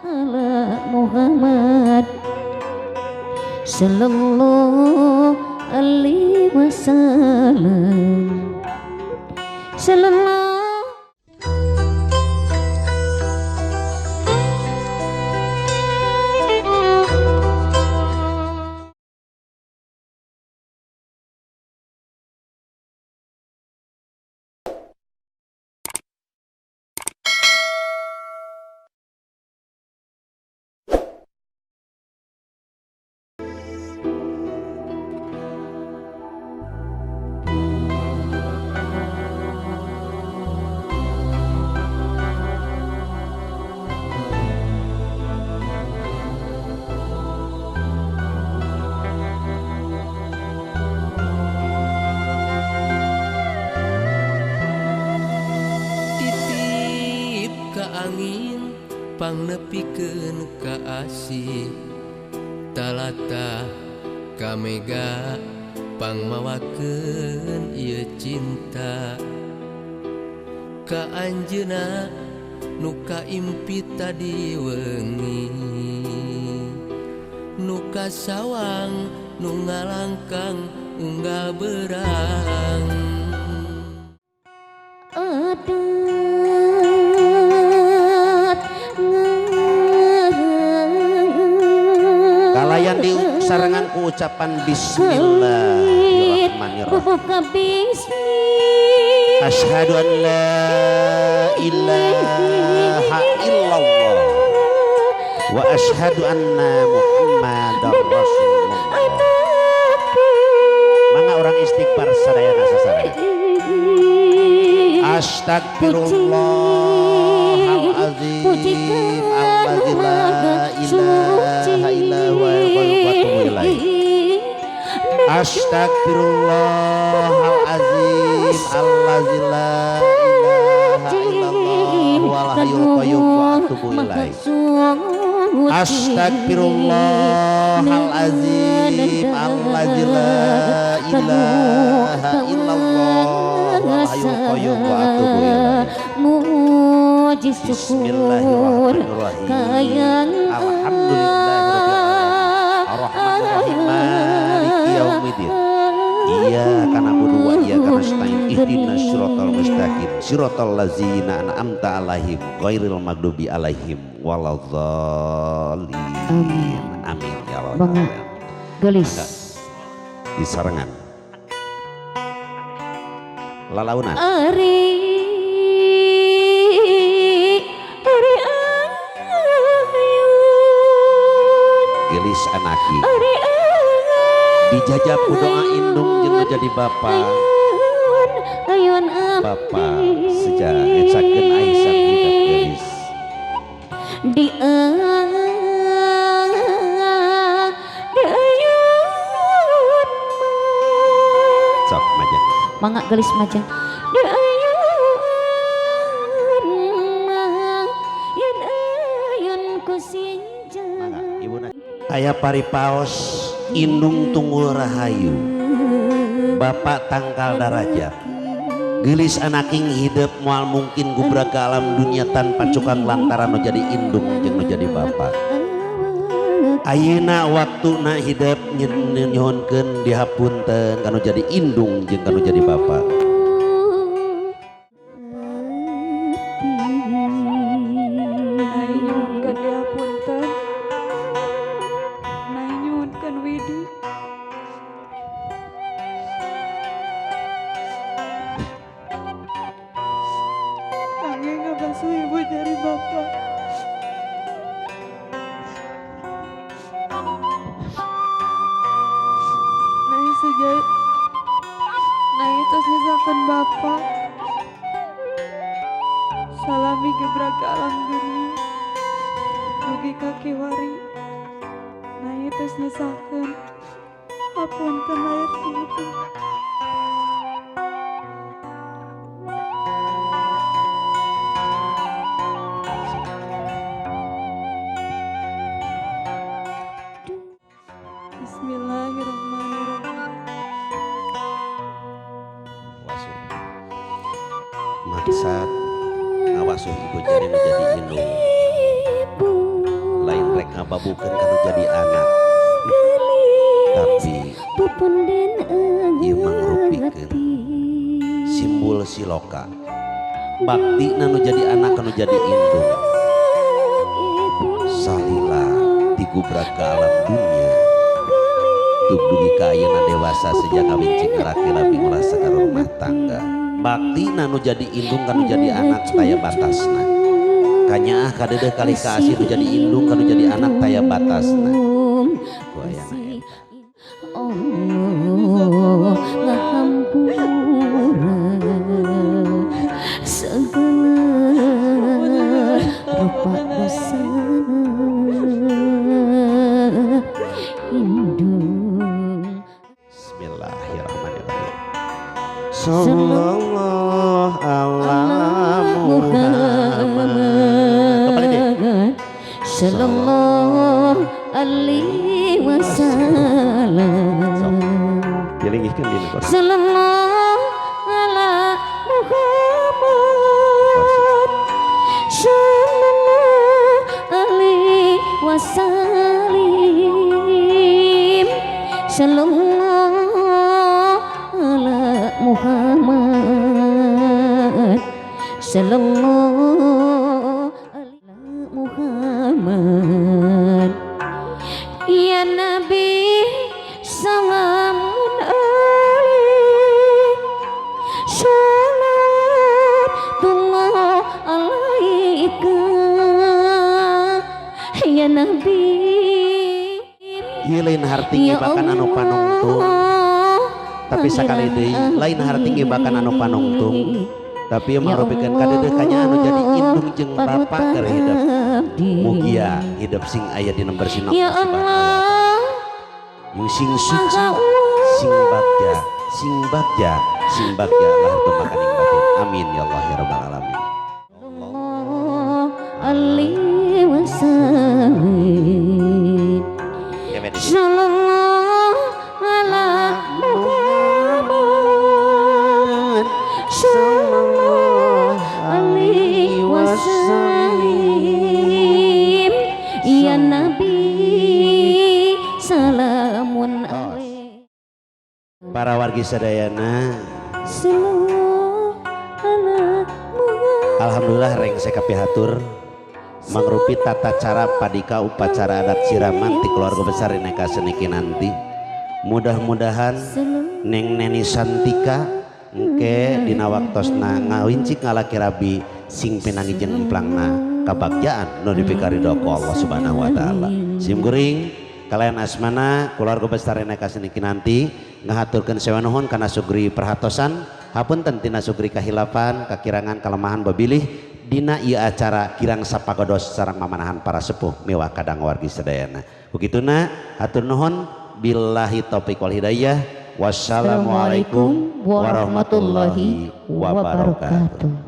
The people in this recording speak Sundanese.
ala Muhammad sallallahu alaihi wasallam sallallahu. Angin pangnepikeun ka asih talata ka mega pangmawakeun ieu cinta ka anjeunna nu kaimpi tadi wengi nu kasawang nu ngalangkang unggal berang. Kalayan di sarangan ku ucapan bismillahirrahmanirrahim. Asyhadu an la ilaha illallah wa asyhadu anna Muhammadar Rasulullah. Mangga orang istighfar sadayana sasarengan. Astagfirullahalazim allazi la ilaha illa huwa wa atubu ilaih. Astagfirullahalazim allazi la ilaha illallah wal hayyul qayyum wa atubu ilaih. Astagfirullahalazim allazi la ilaha illallah wal hayyul qayyum wa atubu ilaih. Bismillahirrahmanirrahim. Alhamdulillahirabbil alamin. Arrahmanirrahim. Maliki yaumiddin. Iyyaka na'budu wa iyyaka nasta'in. Ihdinas siratal mustaqim. Siratal ladzina an'amta 'alaihim ghairil maghdubi 'alaihim waladdallin. Amin. Amin ya rabbal alamin. Gelis. Di sarengan. Lalaunan. Ari Gelis anaki. Dijajab ku doa indung jeung jadi bapa. Bapa sejak ngecakeun Aisyah hidup gelis. Di Cok majang. Mangga gelis majang. Aya paripaos indung tunggul rahayu bapak tangkal darajat gelis anaking hidup moal mungkin gubrak ke alam dunia tanpa cukang lantaran nu jadi indung jeung nu jadi bapak. Ayeuna waktuna hidup nyuhunkeun dihapunten kanu jadi indung jeung kanu jadi bapak. Ibu dari bapak. Nai sejak nai terus misalkan bapak salami gebrak ke alam dunia rugi kaki wari nai terus misalkan apunten lahir ibu. Bismillahirrahmanirrahim. Maksad ngawasuh ibu jari menjadi indung. Ngababukeun kanu jadi anak. Tapi ieu mangrupikeun simbol siloka. Bakti nu jadi anak kanu jadi indung. Salila digubrak ke alam dunia. Tuk dugi ka ayeuna dewasa sejak kawin cik laki-laki merasa ka rumah tangga. Bakti nu jadi indung kanu jadi anak taya batasna. Kanyaah kadeudeung kali ka asih nu jadi indung kanu jadi anak taya batasna. Ku ayana eta. Allah ngahampura segala rupa dosana indung. Bismillahirrahmanirrahim. Sallallahu ala Muhammad. Kembali deh. Sallallahu alaihi wasallam. Dilingihkeun dina kursi. Sallallahu ala Muhammad. Sallallahu alaihi wasallim. Sallallahu ala Muhammad. Sallallahu ala Muhammad. Ya Nabi salamun alaik, salatullah alaika. Ya Nabi. Ieu lain harti ngebakan anu panungtung, tapi sakali deui lain harti ngebakan anu panungtung, tapi ieu mangrupikeun kadeudeung kanya anu jadi indung jeung bapa keur hidup. Mugia hidup sing aya dina bersih. Ya Allah. Yung sing suci, sing bagja, sing bagja, sing bagja lahir tumakaning batin. Amin ya Allah ya rabbal alamin. Allah alaihi wasallam. Sallallahu ala Muhammad. Sallallahu alaihi wasallam. Ya Nabi salamun alaik. Para wargi sadayana, Sallallahu ala Muhammad. alhamdulillah rengse kapihatur mangrupi tata cara padika upacara adat siraman ti keluarga besar Neka Seni Kinanti. Mudah-mudahan Neng Neni Santika engke dina waktosna ngawincik ngalaki rabi sing pinangi jeung emplangna kabagjaan nu dipikaridho ku Allah Subhanahu wa taala. Sim kuring kalian asmana keluarga besar Neka Seni Kinanti ngahaturkeun sewa nuhun kana sugri perhatosan, hapunten tina sugri kahilapan, kakirangan, kalemahan babilih dina ieu acara kirang sapagodos sareng mamanahan para sepuh miwah kadang wargi sadayana. Kukituna hatur nuhun, billahi taufik wal hidayah. Wassalamualaikum warahmatullahi wabarakatuh.